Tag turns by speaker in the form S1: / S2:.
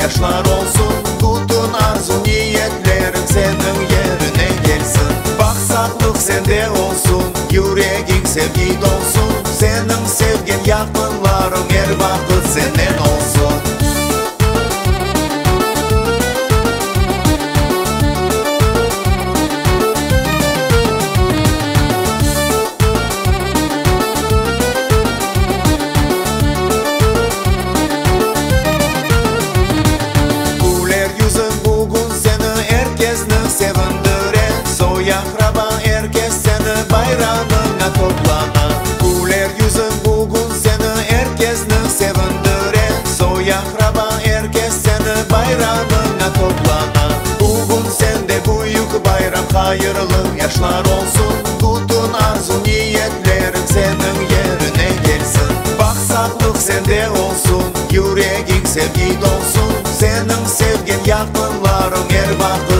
S1: yaşlar olsun, Bütün arzu-niyetleriñ seniñ yerine kelsin. Baht, sağlıq sende olsun, Yüregiñ sevgi tolsun, Seniñ sevgen yaqınlarıñ er vaqıt sennen olsun. Küler yüzüñ bugün seni er kesni sevindire, Soy-aqraba er kes seni bayramıña toplana. Küler yüzüñ bugün seni er kesni sevindire, Soy-aqraba er kes seni bayramıña toplana. Bugün sende büyük bayram, hayırlı yaşlar olsun, Bütün arzu-niyetleriñ seniñ yerine kelsin. Baht, sağlıq sende olsun, Yüregiñ sevgi tolsun, Seniñ sevgen yaqınlarıñ er vaqıt.